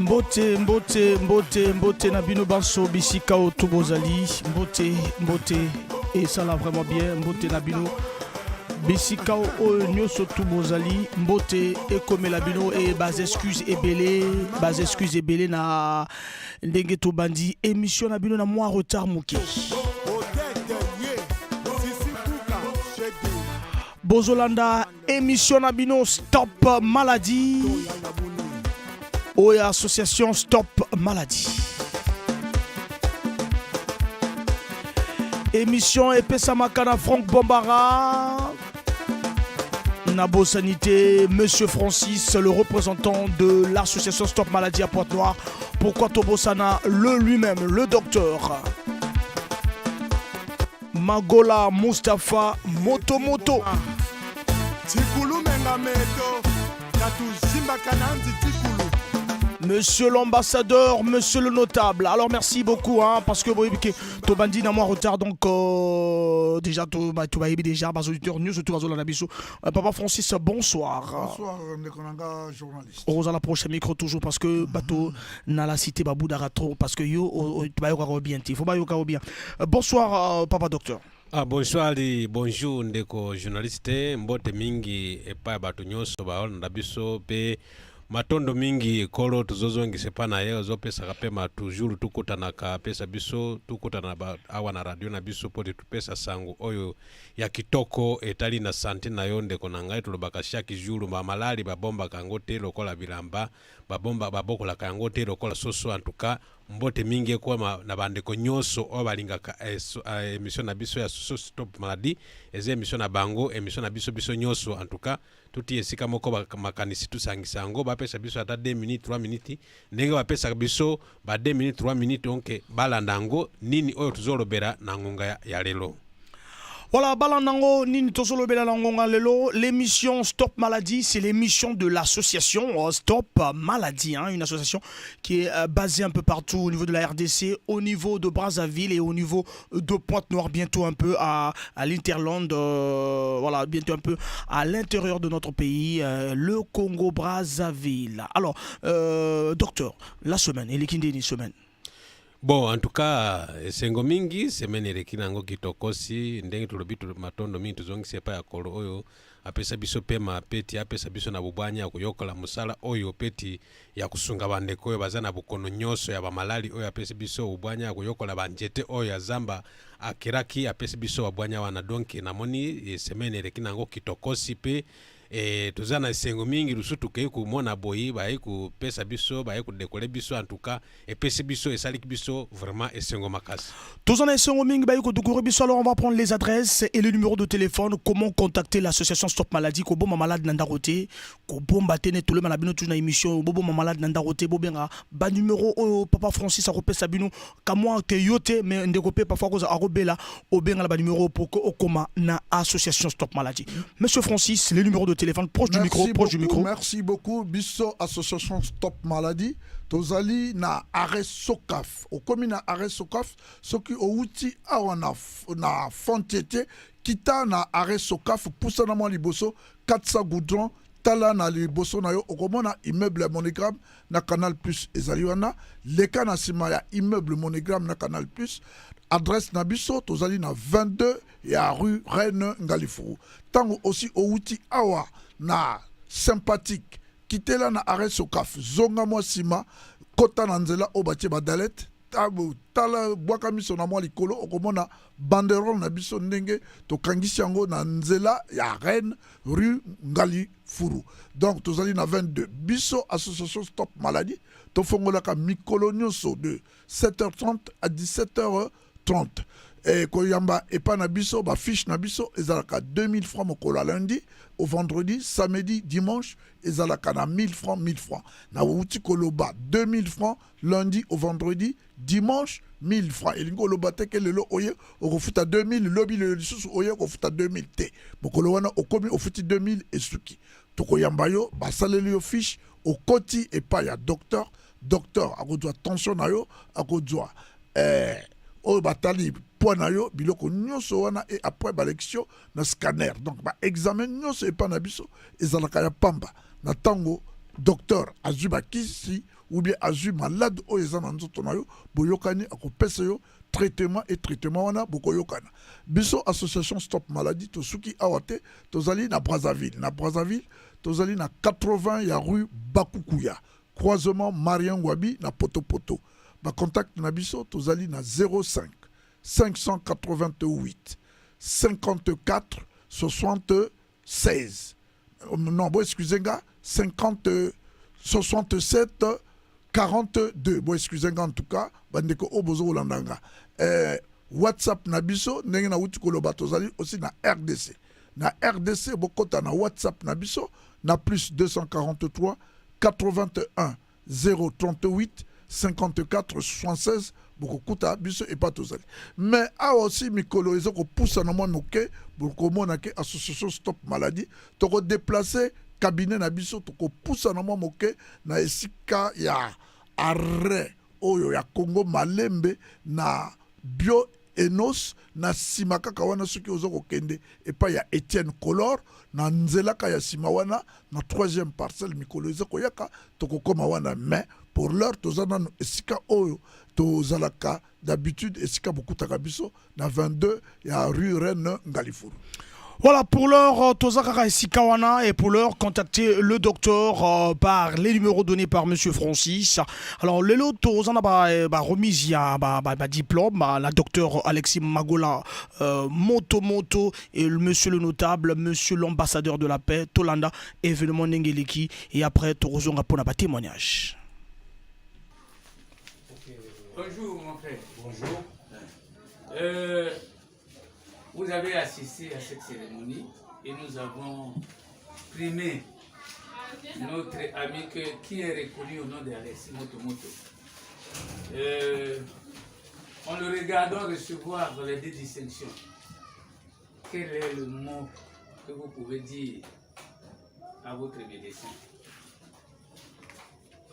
Mbote, mbote, mbote, mbote na bino banso bisika oyo to bozali. Mbote, mbote, esala vraiment bien. Mbote na bino bisika oyo nyonso tu bozali, mbote ekomela bino. E ba excuse ebele, ba excuse ebele na ndenge tobandi émission na bino na mwa retard moke. Bozolanda émission na bino Stop Maladie, oyo association Stop Maladie. Émission epesamaka na Franck Bombara, nabosani te monsieur Francis, le représentant de l'association Stop Maladie à Pointe-Noire. Pourquoi tobosana le lui-même, le docteur Magola Mustapha Motomoto. Tikulu menga meto katuzimbaka nanzi tikulu. Monsieur l'ambassadeur, monsieur le notable. Alors merci beaucoup, hein, parce que boyebi ke tobandi na mwa retard, donc déjà to ba to bayebi déjà ba auditeurs news surtout bazolanda biso. Papa Francis, bonsoir. Bonsoir, ndeko na nga journaliste. Ozala proche micro toujours, parce que bato na la cité babudaka trop, parce que yo bayokaka bien te, faut bayoka bien. Bonsoir papa docteur. Ah, bonsoir, bonjour ndeko journaliste. Mbote mingi epai ya bato nyonso baolanda biso, mpe matondo mingi ekolo tozozongisa epai na ye ozopesaka mpe ma toujours tukutanaka, apesa biso tukutana awa na radio na biso mpo te tupesa sango oyo ya kitoko etali na santé na yo, ndeko na ngai. Tolobaka chaque jour, bamalali babombaka yango te lokola bilamba, babomba babokolaka yango te lokola soso. En tout cas, mbote mingi ekoma na bandeko nyonso oyo balingaka émission na biso ya so Stop Maladie. Eza émission na bango, émission na biso, biso nyonso. En tout cas, tuti esika moko makanisi tusangisa yango, bapesa biso ata 2 minutes, 3 minutes, ndenge bapesaka biso ba 2 minutes, 3 minutes. Donc balanda yango nini oyo tozolobela na ngonga ya lelo. Voilà, balanda yango nini tozolobela na ngonga lelo. L'émission Stop Maladie, c'est l'émission de l'association Stop Maladie, hein, une association qui est basée un peu partout au niveau de la RDC, au niveau de Brazzaville et au niveau de Pointe-Noire, bientôt un peu à l'hinterland, voilà, bientôt un peu à l'intérieur de notre pays, le Congo-Brazzaville. Alors, docteur, la semaine, eleki ndeni semaine? Bon, en tout cas, esengo mingi, semaine eleki nango kitokosi. Ndenge tolobi, matondo mingi tozongisi epai ya kolo oyo apesa biso pema peti, apesa biso na bobwanya ya koyokola mosala oyo peti ya kosunga bandeko oyo baza na bokono nyonso ya bamalali, oyo apesi biso bobwanya ya koyokola banzete oyo ya zamba akelaki, apesi biso babwanya wana. Donc namoni semaine eleki nango kitokosi mpe toza na esengo mingi. Lusu tokei komona boyi baye kopesa biso, baye kodécorer biso. En tout cas, epesi biso, esaliki biso vraiment esengo makasi. Toza na esengo mingi baye kodécorer biso. Alors on va prendre les adresses et le numéro de téléphone, comment contacter l'association Stop Maladie. Kobomba malade na ndako te, kobomba te. Ne tolema na bino toujours na émission, bobomba malade na ndako te. Bobenga ba numéro oyo papa Francis akopesa bino. Kamwa te yo te, mais ndeko mpe parfois akoza akobela, obenga na ba numéro pour que okoma na association Stop Maladie. Monsieur Francis, les numéros de téléphone, proche du micro, proche du micro. Merci beaucoup. Biso association Stop Maladie, tozali na arrêt Sokaf. Okomi na arrêt Sokaf, soki outi awa na Frontier te, kita na arrêt Sokaf, pusana mwa liboso, 400 goudron, tala na liboso na yo, okomona immeuble ya Monogramme na Canal Plus ezali wana. Leka na nsima ya immeuble Monogramme na Canal Plus, adresse na biso tozali na 22 ya rue Reine Ngalifuru. Ntango osi outi awa na Sympathique, kitela na arrêt Sokaf, zonga mwa nsima, kota na nzela oyo batie badalete, tala, bwaka miso na mwa likolo, okomona banderole na biso ndenge tokangisi yango na nzela ya Reine, rue Ngalifuru. Donc tozali na 22. Biso association Stop Maladie, tofongolaka mikolo nyonso de 7h30 à 17h30. E koyamba epai na biso, bafiche na biso ezalaka 2000 francs mokolo ya lundi au vendredi. Samedi, dimanche ezalaka na 1000 francs, 1000 francs. Nauti koloba 2000 francs lundi au vendredi, dimanche 1000 francs. Elingi koloba te ke lelo oye okofuta 2000, lobi lelo lisusu oye okofuta 2000 te. Mokolo wana okomi, ofuti 2000, esuki. Tokoyamba yo, basaleli yo fiche, okoti epai ya docteur. Docteur akozwa tension na yo, akozwa oyo batali poids na yo, biloko nyonso wana, e après balekisi yo na scanner. Donc baexamen nyonso epai na biso ezalaka ya pamba. Na ntango docteur azwi bakisi. ou bien azwi malade oyo eza na nzoto na yo, boyokani, akopesa yo traitement et traitement wana bokoyokana. Biso association Stop Maladie tosuki awa te, tozali na Brazzaville. Na Brazzaville tozali na 80 ya rue Bakukuya, croisement Marien Ngouabi na Potopoto. Ba contact na biso tozali na 05 588 54 76, non, bon, excusez nga, 50 67 42. Bon, excusez nga. En tout cas, bandeko oyo bozokolanda nga, WhatsApp na biso, ndenge nauti koloba, tozali aussi na RDC. Na RDC, bokota na WhatsApp na biso na plus 243 81 038 54 76. Bokokuta biso epa tozali. Mais awa aussi, mikolo eza kopusana mwa moke, bokomona ke association Stop Maladie tokodéplacer cabinet na biso, tokopusana mwa moke na esika ya arrêt oyo ya Congo Malembe, na Bio Enos, na nsima kaka wana. Soki oza kokende epai ya Etienne Color, na nzelaka ya nsima wana, na troisième parcelle. Mikolo eza koyaka, tokokóma wana, mais pour l'heure toza nano esika oyo tozalaka d'habitude, esika bokutaka biso na 22 ya rue Reine Ngalifuru. Voilà, pour l'heure, toza kaka esika wana, et pour l'heure, contactez le docteur par les numéros donnés par Monsieur Francis. Alors, lelo toza na ba, ba remise ya ba diplôme, la docteur Alexis Magola Moto Moto et le monsieur le notable, monsieur l'ambassadeur de la paix, tolanda, événement ndenge eleki, et après, tozonga pour ba témoignage. Bonjour mon frère. Bonjour. Vous avez assisté à cette cérémonie et nous avons primé notre ami qui est reconnu au nom d'Alexis Motomoto. En le regardant recevoir les deux distinctions, quel est le mot que vous pouvez dire à votre médecin?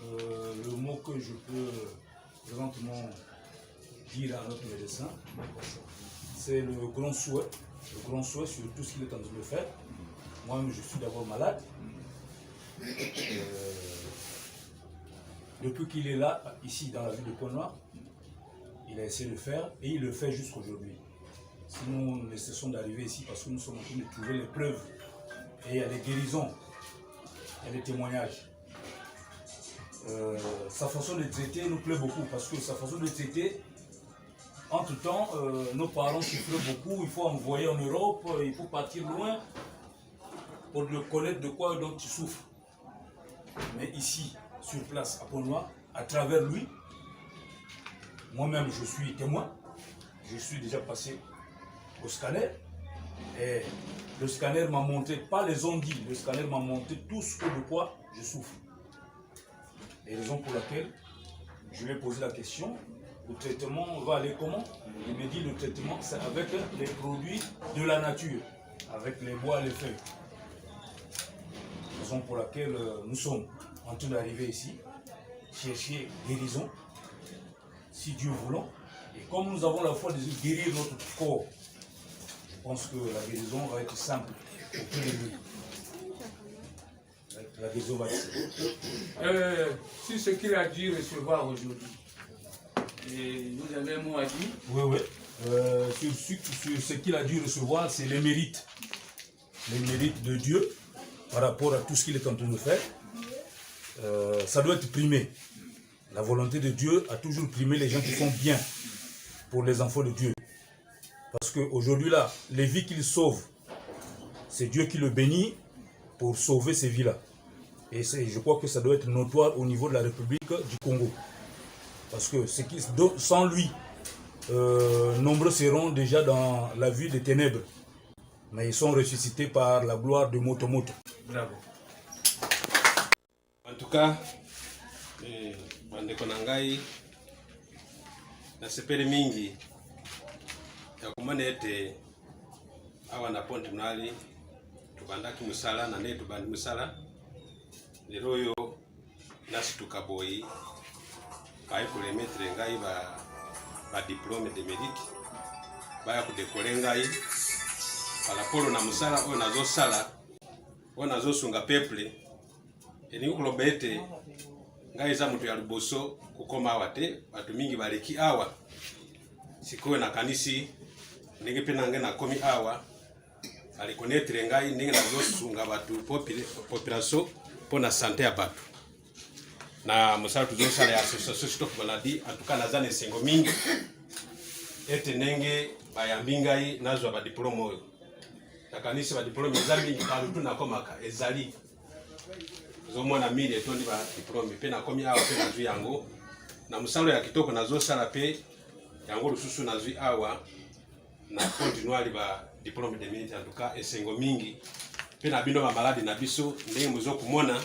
Le mot que je peux présentement dire à notre médecin, c'est le grand souhait, le grand souhait sur tout ce qu'il est en train de faire. Moi-même, je suis d'abord malade. Depuis qu'il est là, ici dans la ville de Pointe-Noire, il a essayé de faire et il le fait jusqu'aujourd'hui. Si nous ne cessons d'arriver ici parce que nous sommes en train de trouver les preuves et il y a les guérisons, il y a les témoignages. Sa façon de traiter nous plaît beaucoup parce que sa façon de traiter, entre-temps, nos parents souffraient beaucoup, il faut envoyer en Europe, il faut partir loin pour le connaître de quoi dont tu souffres. Mais ici, sur place, à Pointe-Noire, à travers lui, moi-même je suis témoin, je suis déjà passé au scanner et le scanner m'a montré, pas les on-dit, le scanner m'a montré tout ce de quoi je souffre. Et raison pour laquelle je lui ai posé la question, le traitement va aller comment? Il me dit le traitement c'est avec les produits de la nature, avec les bois et les feuilles. Raison pour laquelle nous sommes en train d'arriver ici, chercher guérison, si Dieu voulant. Et comme nous avons la foi de guérir notre corps, je pense que la guérison va être simple auprès de lui. La guérison va être simple. Sur ce qu'il a dû recevoir aujourd'hui, et vous avez un mot à dire? Oui, oui. Sur ce qu'il a dû recevoir, c'est les mérites. Les mérites de Dieu par rapport à tout ce qu'il est en train de faire. Ça doit être primé. La volonté de Dieu a toujours primé les gens qui font bien pour les enfants de Dieu. Parce qu'aujourd'hui là, les vies qu'il sauve, c'est Dieu qui le bénit pour sauver ces vies-là. Et je crois que ça doit être notoire au niveau de la République du Congo. Parce que sans lui, nombreux seront déjà dans la vie des ténèbres. Mais ils sont ressuscités par la gloire de Moto Moto. Bravo. En tout cas, bandeko na ngai, nasepeli mingi ya komona ete awa na Pointe Noire tobandaki mosala na ndenge tobandi mosala lelo oyo nasituka boyi baye koremettre ngai ba diplôme de mérite, baya kodécorer ngai par rapport na mosala oyo nazosala, oyo nazosunga peuple. Elingi koloba ete Ngai eza moto ya liboso kokoma awa te, bato mingi baleki awa. Sikoyo nakanisi ndenge mpe na ngai nakomi awa, barekonetre ngai ndenge nazosunga bato population mpo na sante ya bato na mosala tozosala ya association Stop Maladie. En tout cas naza na esengo mingi ete ndenge bayambi ngai nazwa badiplome oyo. Nakanisi badiplome eza mingi partout nakomaka ezali ozomona mili etondi ba diplome mpe nakomi awa mpe nazwi yango na mosala ya kitoko nazosala mpe yango lisusu nazwi awa na Pointe Noire ba diplome de minute. En tout cas esengo mingi mpe na bino bamaladi na biso ndenge mozokomona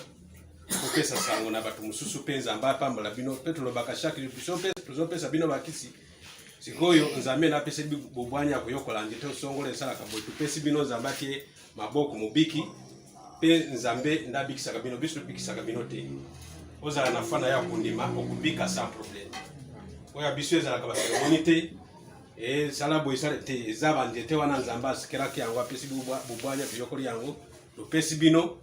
kopesa sango na bato mosusu mpe Nzambe apambola bino mpe tolobaka chaque biso mpe tozopesa bino bakisi. Sikoyo Nzambe napesi bobwanya ya koyokola nzete osongola esalaka boye, topesi bino Nzambe atie maboko mobiki mpe Nzambe nde abikisaka bino, biso tobikisaka bino te. Ozala na foi na ya kondima, okobika sans problème. Oyo ya biso ezalaka baseremoni te, esala boye esala te, eza banzete wana Nzambe asikelaki yango, apesi bobwanya, toyokoli yango, topesi bino.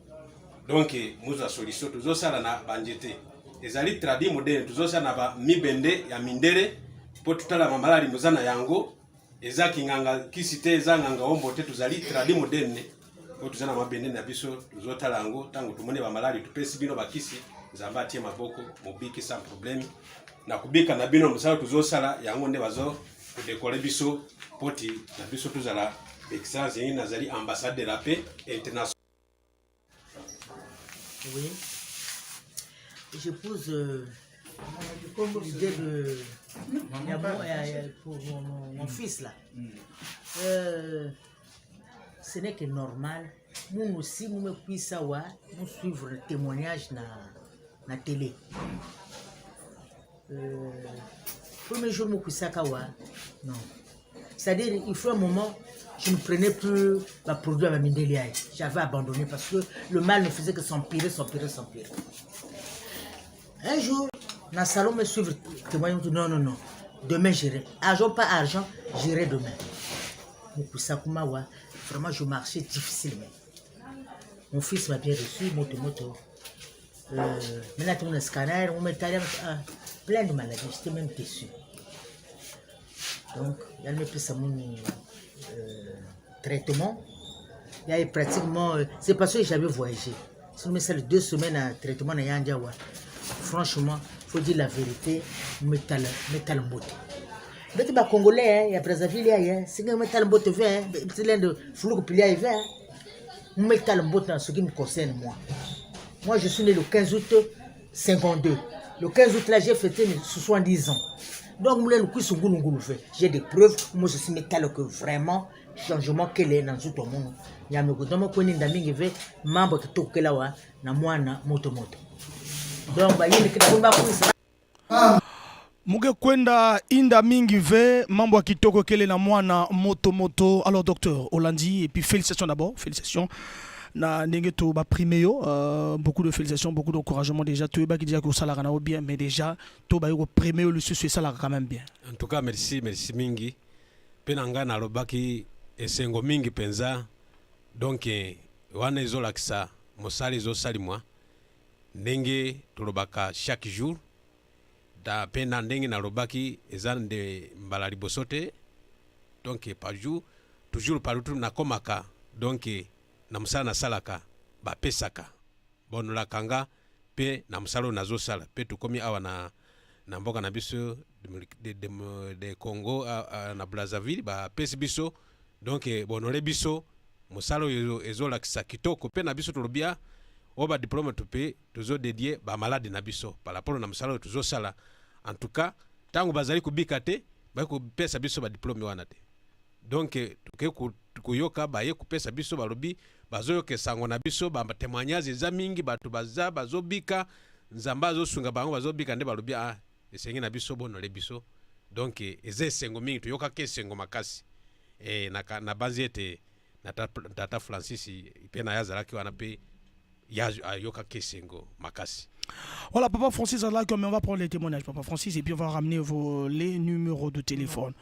Donc mozwa solution. Tozosala na banzete ezali tradi moderne, tozosala na bamibende ya mindele mpo totala mamaladi moza na yango. Eza kinganga kisi te, eza nganga ombo te, tozali tradi moderne oyo toza na mabende na biso, tozotala yango. Ntango tomoni bamaladi, topesi bino bakisi, Nzambe atie maboko, mobiki sans problème. Na kobika na bino mosala tozosala yango nde bazo kodekole biso poti na biso tozala excellence yengi. Nazali ambassade de la paix international. Oui. J'épouse l'idée de pour mon fils là. Ce n'est que normal. Nous aussi, nous me puissons nous suivre le témoignage na na télé. Premier jour, wa, non. C'est-à-dire, il faut un moment, je ne prenais plus ma produit à ma mindeli. J'avais abandonné parce que le mal ne faisait que s'empirer, s'empirer, s'empirer. Un jour, dans le salon, me suivre témoignage, non, non, non. Demain, j'irai. Argent, pas argent, j'irai demain. Vraiment, je marchais difficilement. Mon fils m'a bien reçu, moto, moto. Maintenant, tout le scanner, on met plein de maladies, j'étais même déçu. Donc, il y a plus mon traitement. Il y a pratiquement. C'est parce que j'avais voyagé. Si nous mettons 2 semaines à traitement, franchement, il faut dire la vérité, métal, métal moto. Beti ba Congolais ya Brazzaville ya singa métal mboto ve de fuluku pilia ve métal mboto dans ce qui me concerne, moi. Moi, je suis né le 15 août 52. Le 15 août là, j'ai fêté mes 70 ans. Donc moi le kuisu ngulu ngulu ve. J'ai des preuves, moi je suis métal que vraiment changement kele na nzoto mono. Ya me kodama kweni ndamingi ve mambo kitoko kela wa na mwana moto moto. Donc ba yini kila kumba kuisa. Muke kwenda inda mingi ve mambo ya kitoko kele na mwana moto moto. Alors docteur Olandi, et puis félicitations d'abord, félicitations na ndenge to ba primé yo, beaucoup de félicitations, beaucoup d'encouragement. Déjà toyebaki déjà que osalaka na bien, mais déjà to ba yo primé yo lisusu, esalaka quand même bien. En tout cas merci, merci mingi mpe na ngai nalobaki esengo mingi mpenza. Donc wana ezolakisa mosala ezosalimwa ndenge tolobaka chaque jour da mpe na ndenge nalobaki eza nde mbala liboso te. Donc par jour, toujours, partout nakomaka, donc na mosala nasalaka bapesaka bonolaka nga mpe na mosala oyo nazosala. Mpe tokomi awa na mboka na biso de Congo a, na Brazzaville, bapesi biso, donc bonole biso mosala oyo ezolakisa kitoko. Mpe na biso tolobi a oyo badiplome mpe tozodedie bamaladi na biso par rapport na mosala oyo tozosala. En tout cas ntango bazali kobika te, baye kopesa biso badiplome wana te. Donc toke koyoka baye kopesa biso, balobi bazoyoka esango na biso, batémoignage eza mingi, bato baza bazobika, Nzambe azosunga bango, bazobika. Nde balobi ah, esengi na biso bonole biso. Donc eza esengo mingi, toyokaki esengo makasi. E, na banzi ete na tata Francis mpe na ye azalaki wana mpe ye ayokaki esengo makasi. Voilà, Papa Francis là, mais on va prendre les témoignages, Papa Francis, et puis on va ramener les numéros de téléphone.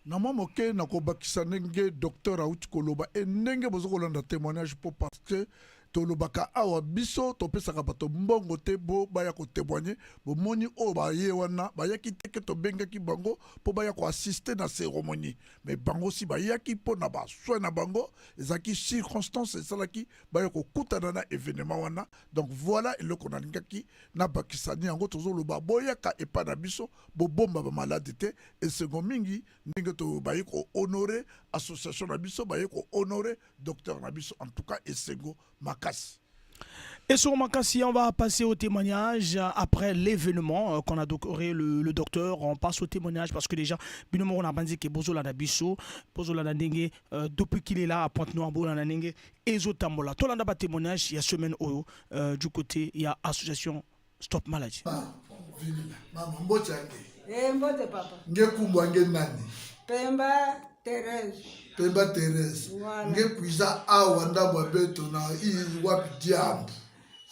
Na mwa moke nakobakisa ndenge docteur auti koloba e ndenge boza kolanda témoignage mpo parce que Tolobaka awa biso topesaka bato mbongo te bo baya kotémoigner. Bomoni oyo baye wana, bayaki te ke tobengaki bango mpo baya koassister na cérémonie, mais bango si bayaki mpo na basoin na bango. Ezalaki circonstance esalaki baya kokutana na événement wana. Donc voilà eloko nalingaki nabakisani yango. Tozoloba, boyaka epai na biso, bobomba bamaladi te. Esengo mingi ndenge baye kohonorer association na biso, baye kohonorer docteur na biso. En tout cas, esengo makasi. Et sur Makassi, on va passer au témoignage après l'événement qu'on a décoré le docteur. On passe au témoignage parce que déjà, bino moko na bandi ke bozolanda biso, bozolanda ndenge, depuis qu'il est là à Pointe-Noire, bolanda ndenge, ezotambola. Tolanda ba témoignage, il y a semaine oyo, du côté, il y a association Stop Maladie. Ah, mama, mbote yange. Eh, mbote papa. Nge kumbwa nge nani? Pemba Thérèse. Pemba Thérèse. Voilà. Nge kwiza awa ndambo ya beto na i wapi diambu?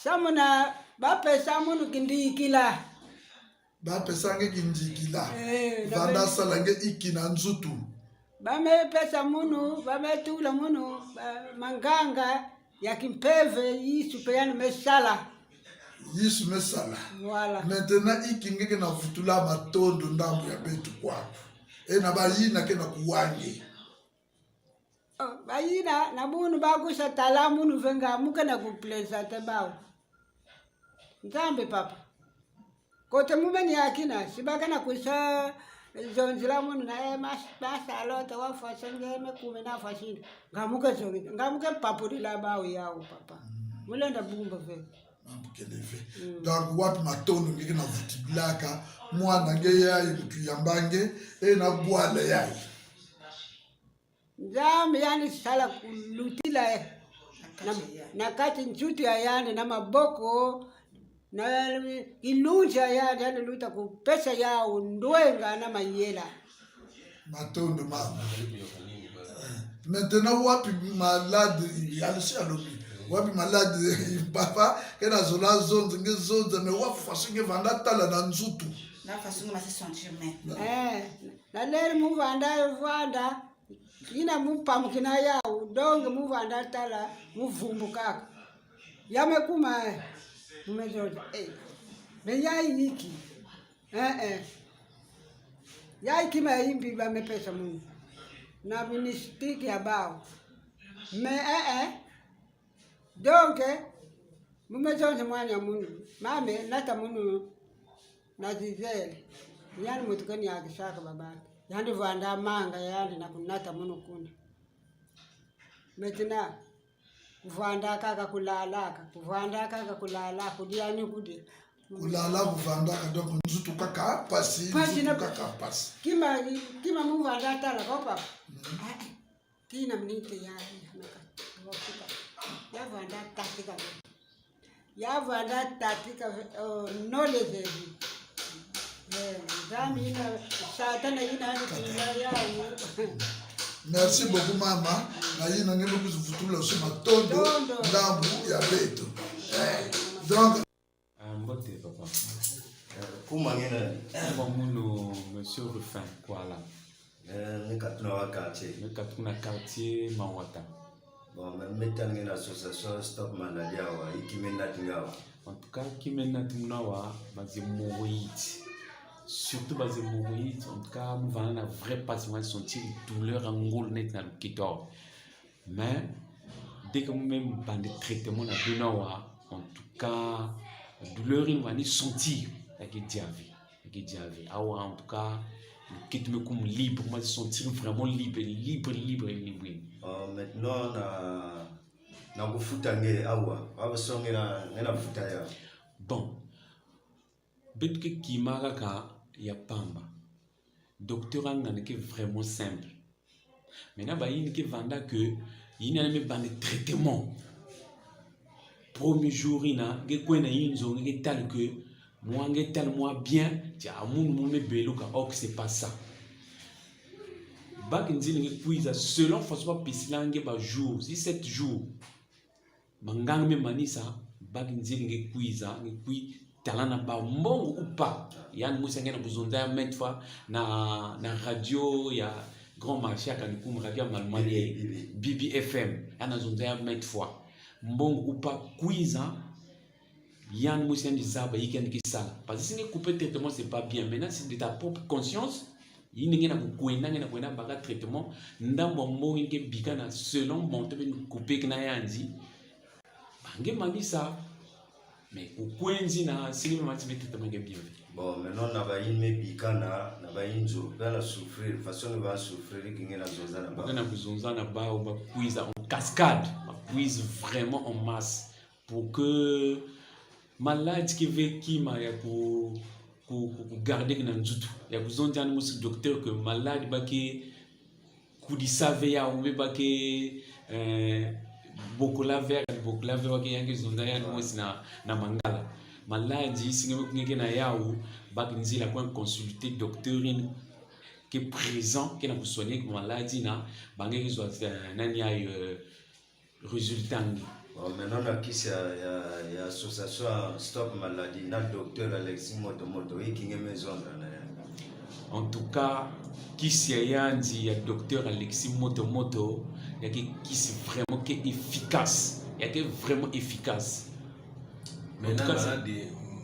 Samuna bapesa munu kindikila. Bapesa nge kindikila. Eh, vanda asala nge iki na nzutu. Bamepesa munu, bametula munu manganga ya kimpeve yisu pe yani mesala. Yisu mesala. Voilà. Maintenant iki ngeke na vutula matondo ndambo ya betu kwaku e na bayina ke na kuwange. Oh, bayina na munu bakusa tala munu venga muke na kuplesate bawo. Nzambe papa. Kote mumeni yakina sibaka na kusa zonzila munu na e masalota wafasengeme kumi na fasini ngamuke zongi ngamuke papulila bawo yawo papa. Mulenda bumba ve. Mabukeleve. Donc wapi matondo ngeke na vutibilaka mwana nge yayi mutu yamba nge e na bwala yayi. Nzambe yani sala kulutila na kati nzutu ya yani na maboko na ilunja yani yani luta kupesa yao ndwenga na mayela. Matondo mama. Maintenant wapi malade alisi alobi wapi malade papa ke nazola zonza nge zonza me wapi façon nge vanda tala na nzutu. Na façon nge masi sentir me. Eh, na leri muvanda vanda ina mupamukina yao donge muvanda tala muvumbu kaka yamekuma mumezoza eh me yayi iki eh eh yayi kima imbi bamepesa mungu na ministiki ya bao me eh eh donc mumezonze mwana munu mame nata munu nazizele yani mutukeni yakisaka babake yandi vanda manga yandi nakunata munu kuna metina kuvanda kaka kulalaka kuvanda kaka kulala kudyani kudya. Kulala kuvandaka, donc nzutu kaka pasi. Pasi. Nzutu kaka pasi. Kima kima muvanda tala kopa tina mninte ya yavanda tatika yavanda tatika knowledge nzambi ina satana ina ina yawu. Merci beaucoup mama na ye na nge mokuzivutula oso matondo. Matondo. Ndambu ya beto. Eh, donc Ah, mbote papa. Kuma nge nani? Kuma munu monsieur Rufin Kwala. Nge katuna wa quartier. Nge katuna quartier Mawata. Bon, mais metan nge na association Stop Maladie awa, ikime nati nga awa. En tout cas, kime nati muna wa baze hémorroïdes. Surtout baze hémorroïdes, en tout cas, muvana na vrai passe moi sentir douleur en ngol net na luketo. Mais dès que même bande traitement na bino awa, en tout cas, douleur il va ni sentir avec diavé, avec diavé. Awa en tout cas, luketo me comme libre, moi sentir vraiment libre, libre, libre, libre. Maintenant na na kufuta nge awa, awa so nge na nge na futa ya. Bon, betu ke kima kaka ya pamba. Docteur angana ke vraiment simple. Maintenant ba yini ke vanda que yini ana me bande traitement. Premier jour ina nge kwena yinzo nge tal que moi nge tal moi bien, ti amunu mu me beluka ok c'est pas ça. Bak nzili nge kuiza selon façon ba pisila nge ba jour, si 7 jours. Manganga me manisa bak nzili nge kuiza nge kui tala na ba mbongo ou pas. Yani musa nge na kuzonza ya maintes fois na radio ya Grand Marché ya Kanikum, radio ya Malmani, BB FM, yana zonza ya maintes fois. Mbongo ou pas kwiza yan musi yandi zaba yiki yandi kisala parce que singe couper traitement, c'est pas bien. Maintenant, c'est de ta propre conscience yini nge na kukwenda nge na kwenda baka traitement ndambo mbongo nge bika na selon montant be couper na yandi bange manisa mais kukwenzi na singe mati be traitement nge bien. Bon, maintenant na bayini me bika na bayinzo mpe na souffrir façon nge ba souffrir kinge na zonza na ba na kuzonza na ba ba kwiza en cascade, ba kwiza vraiment en masse pour que malade qui veut kima ya ku ku ku garder na nzutu ya kuzonza na musu docteur que malade ba ke kudisave ya ube ba ke bokola ver bokola ver ba ke yange zonza ya musi na mangala malade singe ngeke na yawo ba nzila kwa consulter docteur qui est présent qui na soigner maladie na bange ki zwa nani ya résultat ngi. Bon, maintenant na kisi ya association Stop Maladie na docteur Alexis Moto Moto ikinge mezondra na ya. En tout cas kisi ya yandi ya docteur Alexis Moto Moto ya ke kisi vraiment ke efficace, ya ke vraiment efficace. Maintenant, en tout cas,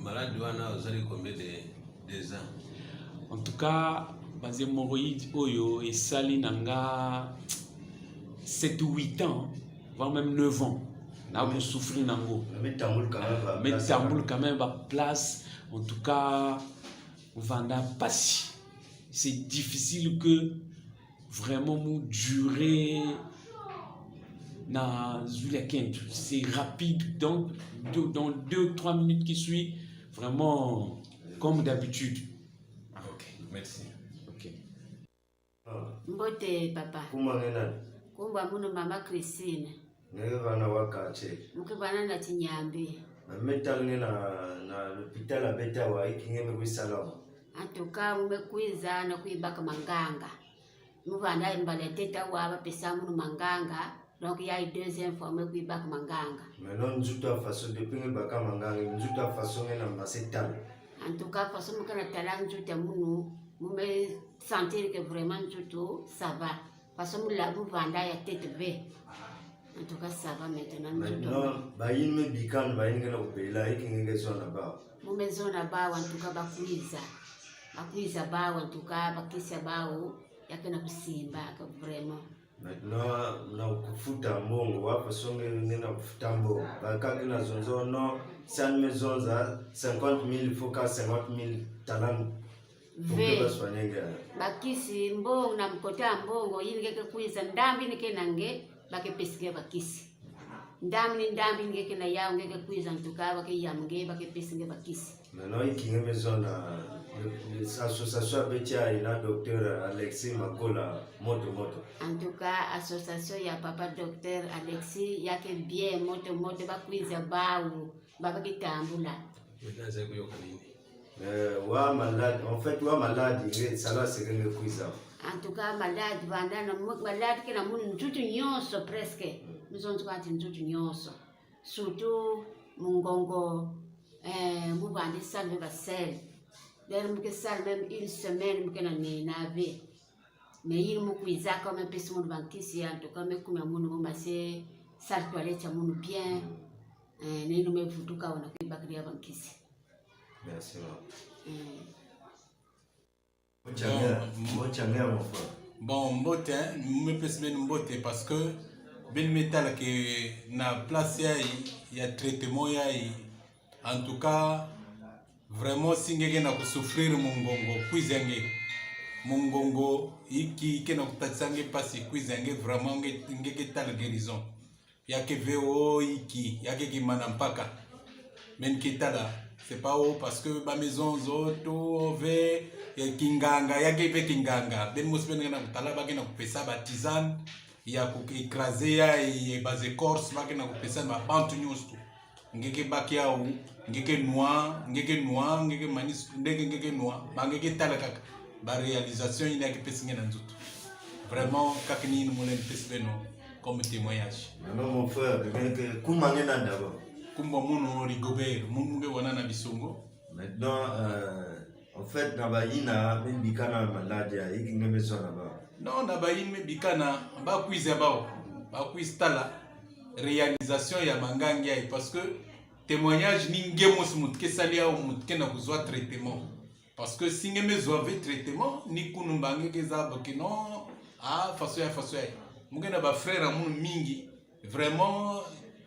maladie wana ozali combien de deux ans? En tout cas ba hémorroïdes oyo esali nanga 7 ou 8 ans, voire même 9 ans. Na ko souffrir nango. Mais tamboule quand même ba Mais tamboule quand même ba place. En tout cas, vanda pasi. C'est difficile que vraiment mou durer na Zulia Kent. C'est rapide, donc dans 2-3 minutes qui suivent, vraiment comme d'habitude. Ok, merci. Ok. Mbote papa. Kuma ngena. Kumba muno mama Christine. Ngeke bana wakache. Muke bana na Chinyambi. Na mental ngena na l'hôpital abeta wa ikinge me kwisala. En tout cas mumekwiza na kuibaka manganga. Muvanda mbala teta wa ba pesa munu manganga. Donc il y a une deuxième fois me kuibaka manganga. Maintenant nzuta façon depuis nge baka manganga nzuta façon ngena masetal. En tout cas façon mukana tala nzuta munu mume sentir que vraiment nzuto ça va. Façon mula muvanda ya tête B. En tout cas ça va maintenant. Maintenant ba yin me bikan ba yin ngena kupela ikinge nge zona ba. Mume zona ba en tout cas bakuiza. Bakuiza ba en tout cas bakisa ba yake na kusimba ka vraiment. Maintenant na kufuta mbongo wapo songe ngena kufuta mbongo. Bakaki na zonzo no san me zonza 50 000 faut ka 50 000 talam. Ve. Bakisi mbongo na mkota mbongo yini ngeke kuiza ndambi nike nange bakepesike bakisi. Ndambi ni ndambi ngeke na yao ngeke kuiza ntuka bake yamge bakepesike bakisi. Maintenant ikinge mezona association abetia ina docteur Alexis Makola moto moto. En tout cas association ya papa docteur Alexis yake bien moto moto bakuiza bawu baba kitambula. Maintenant za kuyoka nini? Wa malade en fait wa malade nge sala sekenge kuiza. En tout cas malade bandana malade kina mun ntutu nyonso presque. Mzonzo kati ntutu nyonso. Surtout mungongo mubandi salve ba sel. Der muke sal même une semaine muke na nina ve. Mais il mukuiza comme un peu mon bankisi en tout cas me kumya munu muma se sal toilette ya munu bien. Ne no me vutuka wana kuibakiria bankisi. Merci. Bon, mbote, mepesi bino mbote parce que ben metal ke na place ya ya traitement ya en tout cas vraiment singeke na kusouffrir mungongo kwizange mungongo iki ke na kutatisange pasi kwizange vraiment ngeke tal guérison yake veo iki yake kimana mpaka men kitala c'est pas haut parce que ba maison zoto ve kinganga yake ve kinganga ben musi ben na kutala ba na kupesa ba tisane ya ku écraser ya e ba écorce ba na kupesa ba bantu nyonso ngeke baki au ngeke noir ngeke noir ngeke manis ndenge ngeke noir ba ngeke tala kaka ba réalisation ina ke pesi ngena nzutu vraiment kaka ni mulen pesi beno comme témoignage. Non mon frère ngeke kuma ngena d'abord kumba mono Rigobert munge wana na bisongo. Maintenant en fait na bayina me bikana malade ya iki ngeme sona ba. Non na bayina me bikana ba kuiza ba ba kuistala. réalisation ya mangangi yaye, parce que témoignage ni nge mosi motu ke sali awo motu ke na kozwa traitement, parce que si nge mezwa ve traitement ni kunu mbange ke za boke non, ah, façon ya façon ya muke na ba frère amunu mingi vraiment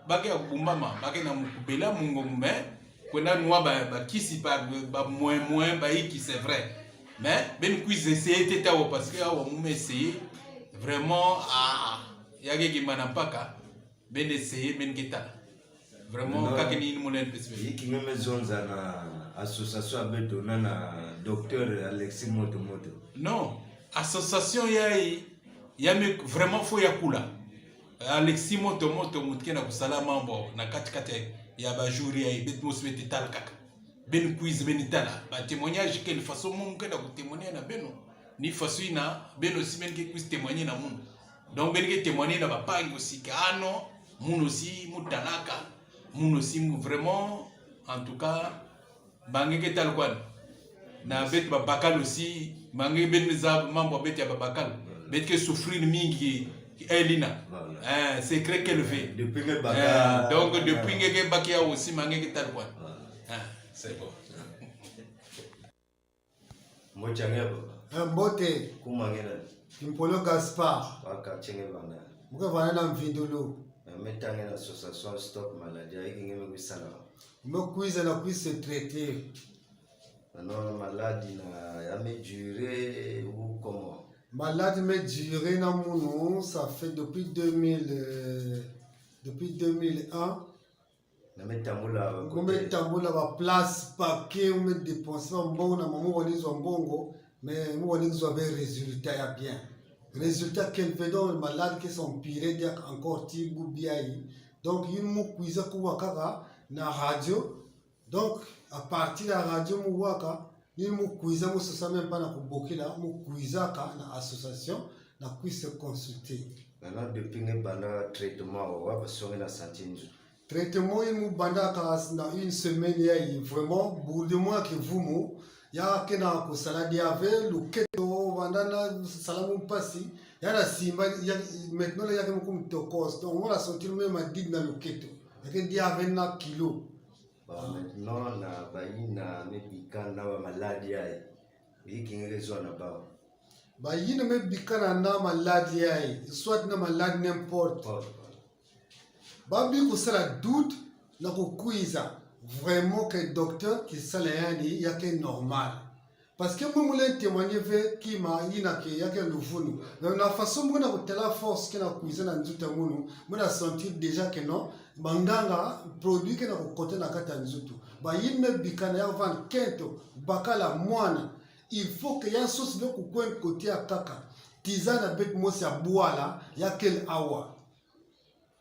bake ya kubumbama bake na mukubela mungongo, mais kwenda nwa bakisi ba ba moins moins bayiki, c'est vrai, mais ben kuize essayer te tawo, parce que awa mume essayer vraiment, ah, yake kimana mpaka ben essayer ben ketala vraiment kaka nini monene pesi. Yiki meme zonza na association abeto na na docteur Alexis Moto Moto. Non, association yayi yami vraiment fo yakula Alexis Moto Moto moto na kusala mambo na katikati ya bajour ya beti mosi beti tala kaka ben quiz ben tala ba témoignage quelle façon mu kenda ku témoigner na beno ni façon ina beno si ben ke quiz témoigner na munu, donc ben ke témoigner na bapangi aussi ke ah non, munu aussi mutalaka munu aussi vraiment, en tout cas bangeke tala kwani na beti babakal aussi bange beti za mambo beti ya babakal beti ke souffrir mingi elina, hein, secret qu'elle fait depuis que baka. Hein, donc depuis que baki ya aussi mange ke tala kwani, hein, c'est bon. Mbote yange baba. Mbote. Kumangena. Kimpolo Gaspard. Waka chenge bana. Muke vana na mvindulu. Metange na association Stop Maladie ayiki ngeme kwisala. Mekwiza na kwise traiter. Non, maladie na ya me duré ou comment? Maladie me duré na munu, ça fait depuis 2000, depuis 2001. Na metambula. Umetambula ba place paquet, ume dépenser mbongo na mamu wanizwa mbongo, mais mu wanizwa be résultat ya bien. Résultat quel fait donc malade qui sont pire dia encore tibu biai. Donc il mu kuiza kuwa kaka na radio. Donc à partir de la radio mu waka ni mu kuiza mu sosa même pas na kubokela mu kuiza ka na association na kuise consulter. Maintenant depuis nge banda traitement wa basonge na santé nzu. Traitement il mu banda ka na une semaine ya vraiment bourdement ke vumu ya ke na ko salade ave luketo banda na salamu pasi ya na simba ya maintenant ya ke mu tokos, donc on a sentir même a dit na luketo ya ke dia ave na kilo. Ba maintenant na bayina mebika na ba maladie ya yiki ngeke zwa na ba. Bayina mebika na na maladie ya soit na maladie n'importe. Babi kosala doute na kokwiza vraiment que docteur qui sala yani yake normal, parce que moi moulin témoigner ve qui m'a yina ke yake luvunu, mais na façon mona kotala force ke na kwiza na nzuta munu mona sentir déjà que non banganga produit ke na kokote na kati ya nzutu ba yime bikana ya van kento bakala mwana, il faut que ya source be kukwen côté ya kaka tizana bet mosi ya bwala ya kel awa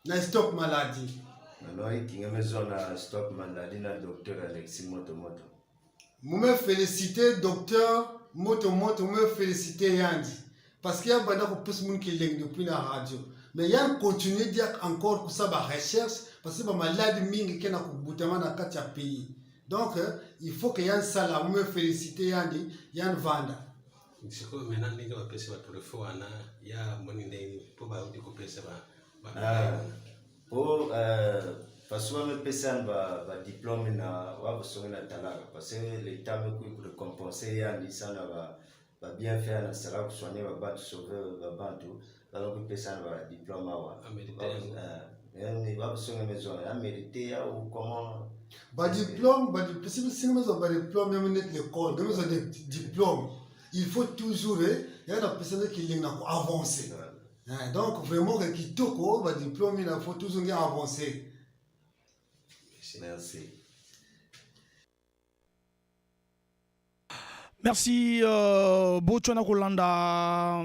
na Stop Maladie. Alors ikinga mezona Stop Maladie na docteur Alexis Moto Moto. Mume féliciter docteur Moto Moto, mume féliciter Yandi parce qu'il y a banda ko plus moun ki leng depuis la radio, mais yan continuer dire encore que ça ba recherche parce que ba malade mingi ke na ko butama na kati ya pays, donc il faut que yan sala mume féliciter Yandi yan vanda. Sikoyo maintenant ndenge bapesi bato refo wana ya moni ndenge mpo bauti kopesa ba po faso bamepesa ba diplôme na wa bosongi na talaka parce que l'état mekuyi récompenser yandi sana ba bienfait na sala kosoigner babantu, sauver babantu, bamekupesa na ba diplôme awa wa bosongi maison ya mérité ya ou comment? Ba diplôme, ba diplôme, si ba diplôme même net l'école même ça des diplôme, il faut toujours ya na pesa qui linga ko avancer. Hein, donc vraiment que kitoko ba diplôme il faut toujours avancer. Merci. Merci Botswana Kolanda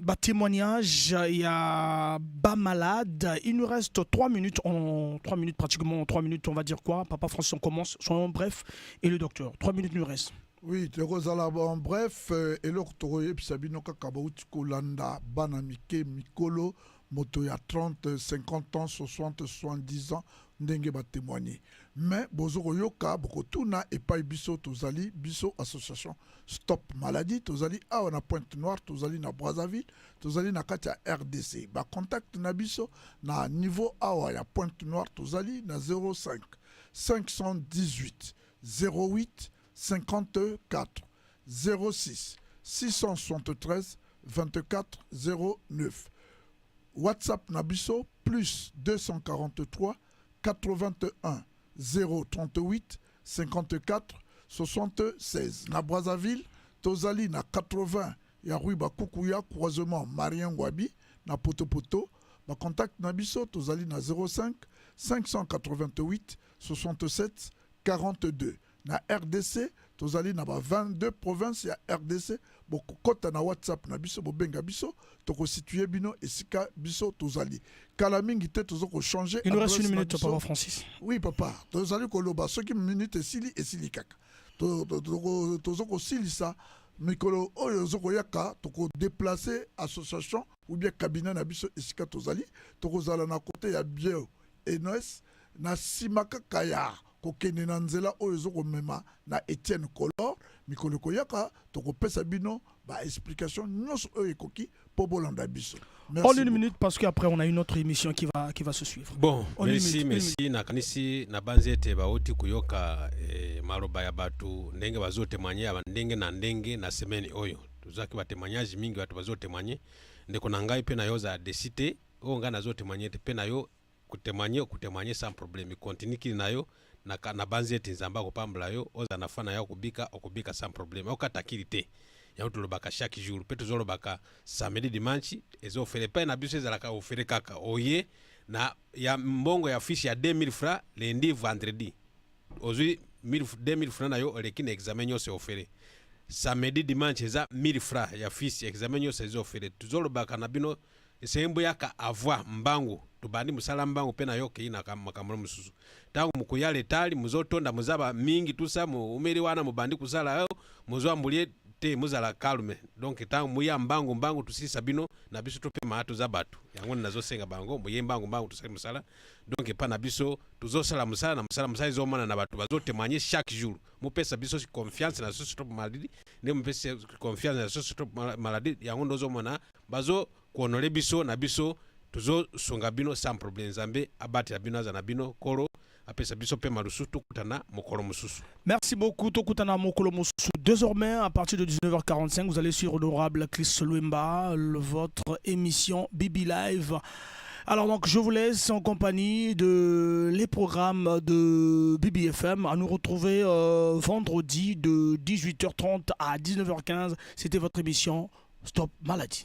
ba témoignage il y a ba malade. Il nous reste 3 minutes, en 3 minutes pratiquement 3 minutes, on va dire quoi? Papa Francis, on commence, soyons bref, et le docteur. 3 minutes nous reste. Oui, tokozala en bref, eloko tokoyebisa bino kaka bauti kolanda bana mike mikolo moto ya 30, 50 ans, 60, 70 ans ndenge batémoigner. Mais bozo koyoka, bokotuna epai biso tozali. Biso association Stop Maladie, tozali awa na Pointe Noire, tozali na Brazzaville, tozali na kati ya RDC. Bacontact na biso na niveau awa ya Pointe Noire, tozali na 05 518 08 54, 06 673 24 09. WhatsApp na biso, plus 243 81 038 54 76. Na Brazzaville, tozali na 80 ya rue Bakukuya, croisement Marien Ngouabi na Potopoto. Bacontact na biso, tozali na 05 588 67 42. Na RDC, tozali na ba 22 province ya RDC. Bokokɔta na WhatsApp na biso, bobenga biso, tokosituer bino esika biso tozali. Kala mingi te, toza kochanger. Il nous reste une minute, papa Francis. Oui papa, tozali koloba, soki minute esili, esili kaka. Toza kosilisa. Mikolo oyo oza koyaka, tokodéplacer association ou bien cabinet na biso esika tozali. Tokozala na côté ya Bio Enos, na nsima kaka ya kokende na nzela oyo ezokomema na Etienne Color. Mikolo ekoyaka, tokopesa bino baexplication nyonso oyo ekoki mpo bolanda biso. En une minute, parce qu'après on a une autre émission qui va se suivre. Bon, En une merci. minute, une Merci. Nakanisi, nabanzi ete bauti koyoka maloba ya bato ndenge bazotémoigner ya ndenge na ndenge. Na semaine oyo tozwaki batémoignage mingi, bato bazotémoigner. Ndeko na ngai, mpe na yo ozala déçu te. Oyo ngai nazotémoigner te, mpe na yo kotémoigner, okotémoigner sans problème. Continue kili na yo. Nabanzi ete Nzambe akopambola yo. Ozala na fa na yo, okobika, okobika sans problème, okata kili te. Yango tolobaka chaque jour, mpe tozolobaka samedi, dimanche eza ofele. Epai na biso ezalaka ofele kaka. Oye na ya mbongo ya fiche ya 2000 francs, lundi, vendredi ozwi 2000 francs na yo, oleki na examen nyonso ofele. Samedi, dimanche eza 1000 francs ya fiche, examen nyonso eza ofele. Tozolobaka na bino, esengi boyaka avoir mbangu, tobandi mosala mbangu, mpe na yo okei na makambo mosusu. Ntango mokoya etali muzotonda, muzaba mingi tusa muumeli wana, mubandi kusala yo muzwambulie te, muzala calme. Donc ntango muya mbangu mbangu, tusilisa bino na biso topema. Toza bato yango nazosenga bango, muye mbangu mbangu, tosali mosala. Donc epa na biso tozosala mosala na mosala, mosala ezomona na bato bazotémoigner chaque jour. Mopesa biso confiance na biso Stop Maladie, nde mopesa confiance na biso Stop Maladie. Yango ndozomona bazokohonorer biso na biso, tozosunga bino sans problème. Nzambe abatela bino, aza na bino. Kolo apesa biso mpe malusu, tokutana mokolo mosusu. Merci beaucoup, Tokutana Mokolo Mosusu. Désormais, à partir de 19h45, vous allez sur Honorable Chris Luemba, votre émission Bibi Live. Alors donc, je vous laisse en compagnie de les programmes de BBFM. À nous retrouver vendredi de 18h30 à 19h15. C'était votre émission Stop Maladie.